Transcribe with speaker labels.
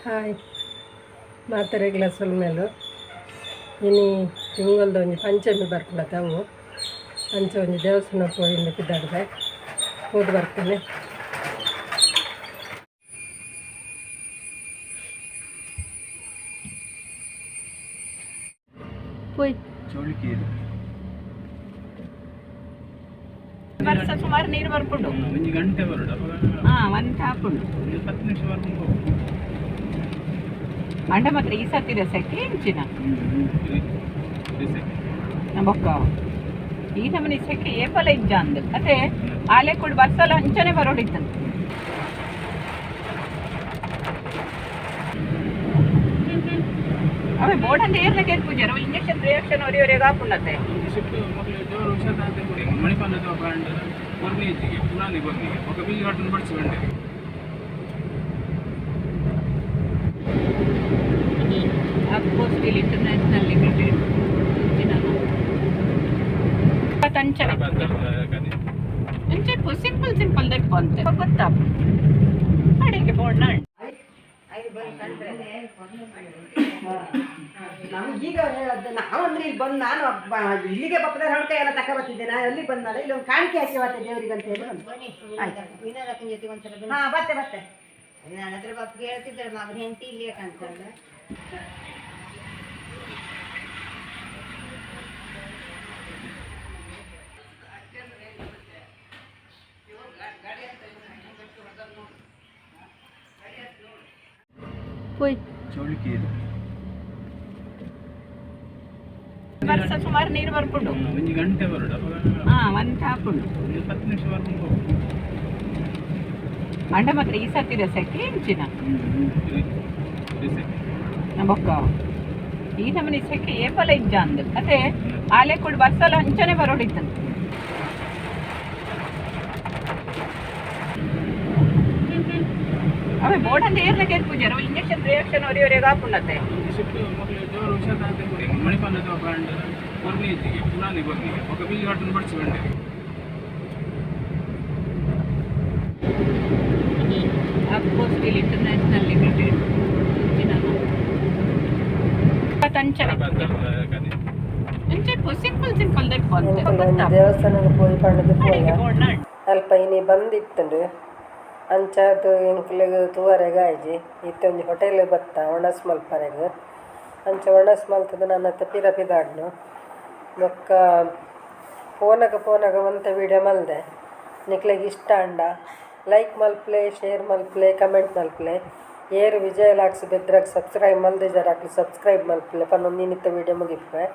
Speaker 1: Hi ಮಾತೆರೆಗ್ಲ ಸೊಲ್ಮೆಲು. ಇನಿ ತಿಂಗೊಲ್ದ ಒಂಜಿ ಪಂಚಮಿ ಬರ್ಪುಂಡತ ಅವು. ಅಂಚ ಒಂಜಿ ದೇವಸ್ಥಾನ ಪೋಯಿಂದು ಪಿದಾಡ್ದೆ ಪೋದು ಬರ್ತೇನೆ. ಪೋಯ್.
Speaker 2: ಚೌಳಿಕೇರಿ.
Speaker 3: ವರ್ಷ ಸುಮಾರು ನೀರು ಬರ್ಪುಂಡು.
Speaker 2: ಒಂಜಿ ಗಂಟೆ ಬರೋಡು.
Speaker 3: ಹಾ, ಒಂದ್ ಆಪುಂಡು.
Speaker 2: ಒಂದು 10 ನಿಮಿಷ ಬರ್ಕೊಂಡು.
Speaker 3: ಅಂಡ ಮಾತ್ರ ಈ ಸತಿದ ಸೆಕೆ ಇಂಚಿನ ಬೊಕ್ಕ ಈ ನಮನಿ ಸೆಕೆ ಏಪಲ ಇಜ್ಜ ಅಂದ್ ಅದೇ ಆಲೆ ಕೂಡ ಬರ್ಸಲ ಅಂಚನೆ ಬರೋಡಿತ್ತು. ಅವೇ ಬೋರ್ಡ್ ಅಂತ ಏರ್ನ ಕೇಳ್ಪೂಜಾರ ಇಂಜೆಕ್ಷನ್ ರಿಯಾಕ್ಷನ್ ಒರಿ ಒರೆಗೆ ಆಪುಂಡತೆ.
Speaker 2: ಶಿಫ್ಟ್ ಮಕ್ಕಳು ಜೋರು ಹುಷಾರಾದ ಕೊಡಿ ಮಣಿಪಾಲದ ಬ್ರಾಂಡ್ ಕೊರ್ನಿಗೆ ಪುರಾನಿ ಕೊರ್ನಿಗೆ ఒక ಬಿಲ್ ಕಟ್ಟನ್ನು ಬಡಿಸಿ ಬಂಡೆ.
Speaker 3: ಅಪ್ಪೋ ಸ್ಟೀಲ್ ಇಂಟರ್ನ್ಯಾಷನಲ್ ಲಿಮಿಟೆಡ್ ಅಂಚನೆ ಅಂಚೆ ಸಿಂಪಲ್ ಸಿಂಪಲ್ ದೆಪ್ಪ ಅಂತೆ ಗೊತ್ತಾ ಅಡಿಗೆ ಬೋರ್ಡ್.
Speaker 4: ನಮ್ಗೀಗ ಹೇಳದ್ದು ನಾವು ಅಂದ್ರೆ ಇಲ್ಲಿ ಬಂದು ನಾನು ಇಲ್ಲಿಗೆ ಬಪ್ಪದ ಹಣಕಾಯಿ ಎಲ್ಲ ತಕ ಬರ್ತಿದ್ದೆ. ನಾನು ಅಲ್ಲಿ ಬಂದಲ್ಲ, ಇಲ್ಲಿ ಒಂದು ಕಾಣಿಕೆ ಹಾಕಿ ಬರ್ತೆ ದೇವರಿಗೆ ಅಂತ ಹೇಳಿ ಬಂದೆ. ಆಯ್ತು.
Speaker 5: ವಿನೋದಕ್ಕನ ಜೊತೆಗೆ ಒಂದ್ಸಲ ಬನ್ನಿ.
Speaker 4: ಹಾ, ಬರ್ತೆ ಬರ್ತೆ.
Speaker 5: ನನ್ನ ಹತ್ರ ಬಾಪ್ಗೆ ಹೇಳ್ತಿದ್ದಾಳೆ, ಮಗನ ಹೆಂಡತಿ ಇಲ್ಲಿ ಕಾಣ್ತಾಳೆ.
Speaker 1: ಪೋಯ್.
Speaker 2: ಚೌಳಿಕೇರಿ.
Speaker 3: ವರ್ಷ ಸುಮಾರು ನೀರು ಬರ್ಪುಂಡು.
Speaker 2: ಒಂಜಿ ಗಂಟೆ ಬರೋಡು.
Speaker 3: ಹಾ, ಒಂದ್ ಆಪುಂಡು.
Speaker 2: ಒಂದು 10 ನಿಮಿಷ ಬರ್ಕೊಂಡು.
Speaker 3: ಅಂಡ ಮಾತ್ರ ಈ ಸತಿದ ಸೆಕೆ ಇಂಚಿನ ಬೊಕ್ಕ ಈ ನಮನಿ ಸೆಕೆ ಏಪಲ ಇಜ್ಜ ಅಂದ್ ಅದೇ ಆಲೆ ಕೂಡ ಬರ್ಸಲ ಅಂಚನೆ ಬರೋಡಿತ್ತು. ಅವೇ ಬೋರ್ಡ್ ಅಂತ ಏರ್ನ ಕೇಳ್ಪೂಜಾರ ಇಂಜೆಕ್ಷನ್ ರಿಯಾಕ್ಷನ್ ಒರಿ ಒರೆಗೆ ಆಪುಂಡತೆ.
Speaker 2: ಶಿಫ್ಟ್ ಮಕ್ಕಳು ಜೋರು ಹುಷಾರಾದ ಕೊಡಿ ಮಣಿಪಾಲದ ಬ್ರಾಂಡ್ ಕೊರ್ನಿಗೆ ಪುರಾನಿ ಕೊರ್ನಿಗೆ ఒక ಬಿಲ್ ಕಟ್ಟನ್ನು ಬಡಿಸಿ ಬಂಡೆ.
Speaker 3: ಅಪ್ಪೋ ಸ್ಟೀಲ್ ಇಂಟರ್ನ್ಯಾಷನಲ್ ಲಿಮಿಟೆಡ್ ಅಂಚನೆ ಅಂಚೆ ಸಿಂಪಲ್ ಸಿಂಪಲ್ ದೆಪ್ಪ ಅಂತೆ.
Speaker 1: ಎಂಕುಲು ಒಂಜಿ ದೇವಸ್ಥಾನಕ್ಕೆ ಪೋಯಿ ಪಂಡದು ಪೋಯ.
Speaker 3: ಅಡಿಗೆ ಬೋರ್ಡ್.
Speaker 1: ಅಲ್ಪ ಇನಿ ಬಂದಿತ್ತುಂಡು. ಅಂಚಾದ್ ಎಂಕ್ಲೆಗ್ ತೂವರೆಗ್ ಆಯ್ಜಿ. ಇತ್ತೆ ಒಂಜಿ ಹೋಟೆಲ್ ಬತ್ತ ಒಣಸ್ ಮಲ್ಪರೆಗ್. ಅಂಚ ಒಣಸ್ ಮಲ್ತುದು ನನ್ನತ್ತ ಪಿರ ಪಿದಾಡ್ನು. ಬೊಕ್ಕ ಪೋನಗ ಪೋನಗ ಒಂತೆ ವೀಡಿಯೋ ಮಲ್ದೆ. ನಿಕ್ಲೆಗ್ ಇಷ್ಟ ಆಂಡ ಲೈಕ್ ಮಲ್ಪುಲೆ, ಶೇರ್ ಮಲ್ಪುಲೆ, ಕಮೆಂಟ್ ಮಲ್ಪುಲೆ. ಏರ್ ವಿಜಯ ಲಾಕ್ಸ್ ಬೆದ್ರಗ್ ಸಬ್ಸ್ಕ್ರೈಬ್ ಮಲ್ದಿಜಾರ್ ಅಕ್ಲ್ ಸಬ್ಸ್ಕ್ರೈಬ್ ಮಲ್ಪುಲೆ ಪನೊಂದು ಇನಿತ ವೀಡಿಯೋ ಮುಗಿಪುವೆ.